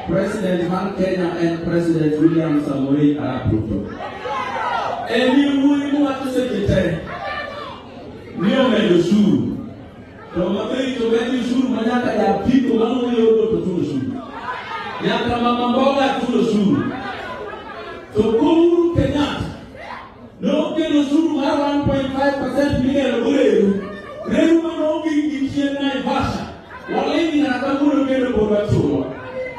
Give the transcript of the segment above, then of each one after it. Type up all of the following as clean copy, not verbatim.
President mar Kenya en President William Samoei Arap Ruto. En wuoyi mowacho seche te ni omedo osuru. To Homa-Bay to med osuru ma nyaka japiko mang'uoyo to chulo osuru. Nyaka mama mboga chulo osuru. To Uhuru Kenyatta nokelo osuru mar 1.5% migero go reru. Reru mane ogik gi chien Naivasha. Waling' nyaka kawuono kendo pod wachulo.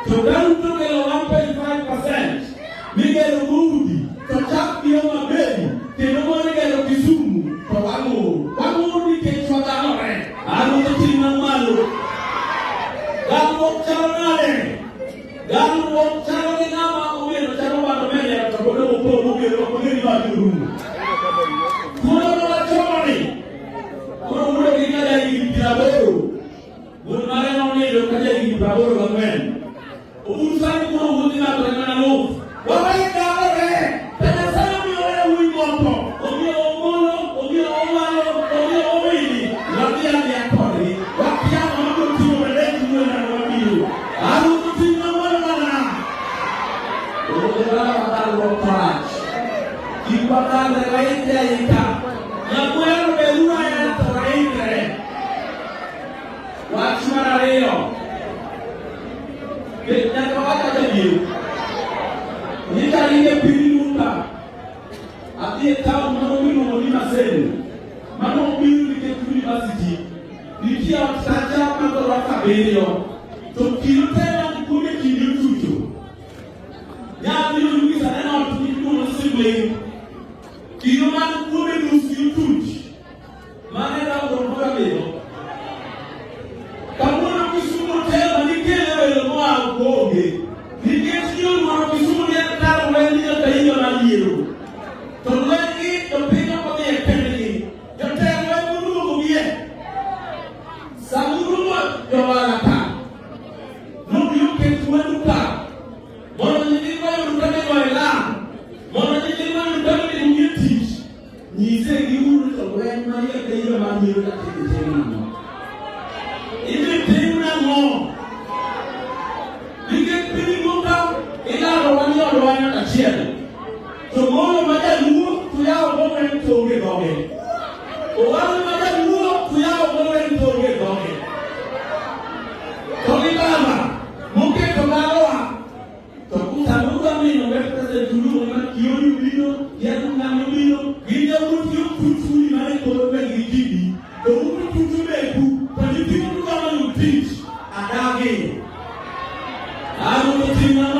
To ka Ruto kelo 1.5% migero go udi to chak gi Homa Bay kendo moro igero Kisumu to wang'ur. Wang'ur nikech wadalore. Aruto ting' malo. Galruok chalo nade? Galruok chalo gi ng'ama ogeno chalo bando mene to pod opo mogeno ok ong'e ni bando orumo. Thuolo ma wachomoni, koro wuoyo gi ng'a jahigni 80. Wuon mare nonindo ka jahigni 84. Oburu sani koro wuodhi ng'ato en mana luth. Waweyo dalore, to Nyasaye omiyowa yawuoyi moko, omiyowa Omolo, omiyowa Owalo, omiyowa Owili, wadhi adhiya kodgi. Wakia ng'ama biro ting'o bendech wuoyi ndalo mabiro. Aruto ting' mamalo mana. Owuoyo wadalruok marach. Kik wadalre waikre aika. Nyakwero beruru ahera to waikre. Wach mar ariyo. Nyaka wach adier. Nyicha ringe piny Luka. Adhi e town moro miluongo ni Maseno. Mano obiro nikech university. Nitie ot kacha mar gorofa abiriyo. To kilo te man kuome kidi otucho. Nyabiro yugi saneno ot miluongo ni sibling. Kilo man kuome nus gi otuch. Mane dongruok moro. Kawuono Kisumu hotel manikele welo moa oko onge. Nikech ji oluoro Kisumu ni en kar lweny nyaka higa mar yiero. To lweny gi jopiny ok odhi e kendgi. Jotend lweny moduogogie. Samoro johala ka nobiro ket mwandu ka mondo nyithindwa oyud kaka igoyo lam, mondo nyithindwa oyud kaka onego miye tich. Nyise giuru to lweny ma higa ka higa mar yiero nyaka idhi tim nang'o? Idhi tim nang'o? Nikech piny luka ilaro wa ni odwa ng'at achiel. To moro ma jaluo to yawo gowen to onge dhoge. Owadu ma jaluo to yawo gowen to onge dhoge. To gi baba moketo galowa to sama udwa mino wek president uluongo ma kioni obiro, kiatu ng'ani obiro, gin yawuot gi otuch udi mane kor gweng' gi kidi. To un utucho meku, to nyithindu dwa manyo tich, adagi. Aruto ting'a.